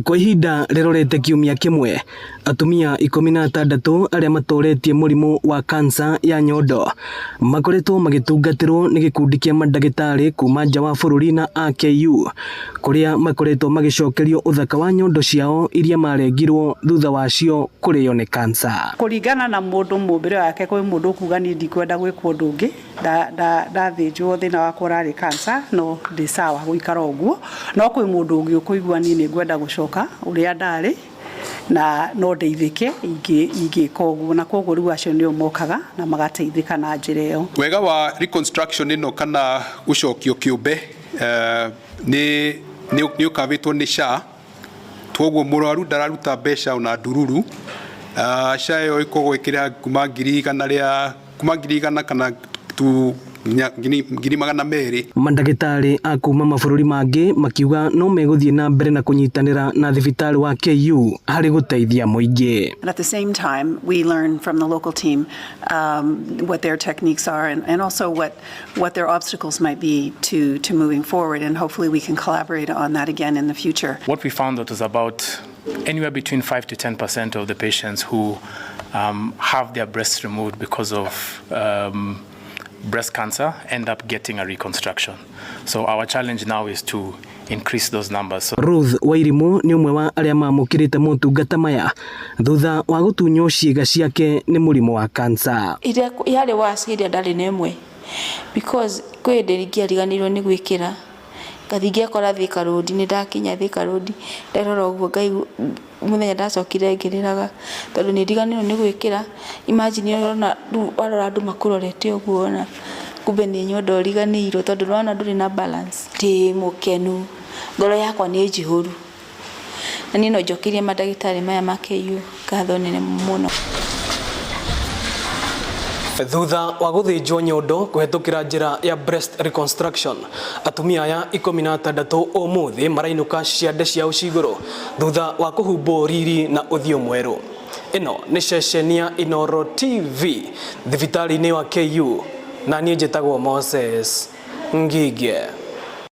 Kwa ihinda rĩrorete kiumia kĩmwe, atumia 16 arĩa matoretie mũrimũ wa kansa ya nyondo makoretwo magĩtungatĩrwo nĩ gĩkundi kĩa mandagĩtarĩ kuma nja wa bũrũri na AKU kũrĩa makoretwo magĩcokerio ũthaka wa nyondo ciao iria marengirwo thutha wacio kũrĩo nĩ kansa. Kũringana na mũndũ mũmbĩre wake, kwĩ mũndũ ũkuga niĩ ndikwenda gwĩkwo ũndũ ũngĩ, ndathĩnjwo thĩna wakwa ũrarĩ cancer, no ndĩ sawa gũikara ũguo. No kwĩ mũndũ ũngĩ ũkũigua niĩ nĩ ngwenda gũcoka ũrĩa ndarĩ na no ndeithĩke ingĩka ũguo, na koguo rĩu acio nĩo mokaga na magateithĩka na njĩra ĩyo. Wega wa reconstruction ĩno kana gũcokio kĩũmbe nĩ nĩ ũkavĩtwo nĩ SHA, koguo mũrwaru ndararuta mbeca ona ndururu. SHA ĩyo ĩkoragwo ĩkĩrĩha kuma 100,000 rĩa kuma 100,000 kana tu 200,000. Mandagĩtarĩ a kuma mabũrũri mangĩ makiuga no megũthiĩ na mbere na kũnyitanĩra na thibitarĩ wa KU harĩ gũteithia mũingĩ. And at the same time, we learn from the local team what their techniques are and also what their obstacles might be to moving forward. And hopefully we can collaborate on that again in the future. What we found that was about anywhere between 5 to 10% of the patients who have their breasts removed because of breast cancer end up getting a reconstruction. So our challenge now is to increase those numbers. So Ruth Wairimu nĩ ũmwe wa arĩa mamũkĩrĩte motungata maya thutha wa gũtunywo ciĩga ciake nĩ mũrimũ wa kansa. Ĩrĩa yarĩ worse ĩrĩa ndarĩ na ĩmwe, because kwĩ hĩndĩ ingĩariganĩirwo nĩ gwĩkĩra, ngathiĩ ngekora Thika Road. Nĩ ndakinya Thika Road, nderora ũguo ngaigua mũthenya ndacokire ngĩrĩraga tondũ nĩ ndiganĩirwo nĩ gwĩkĩra. Imagine, ũrona rĩu warora andũ makũrorete ũguo, na kumbe nĩ nyondo ũriganĩirwo, tondũ nĩwona ndũrĩ na balance. Ndĩ mũkenu, ngoro yakwa nĩ njihũru, na niĩ no njokerie mandagĩtarĩ maya ma KU ngatho nene mũno. Thutha wa gũthĩnjwo nyondo kũhetũkĩra njĩra ya breast reconstruction, atumia aya 16 ũmũthĩ marainũka ciande ciao cigũrũ thutha wa kũhumbwo riri na ũthiũ mwerũ. Ĩno nĩ ceceni ya Inooro TV thibitarĩ-inĩ wa KU, na niĩ njĩtagwo Moses Ngige.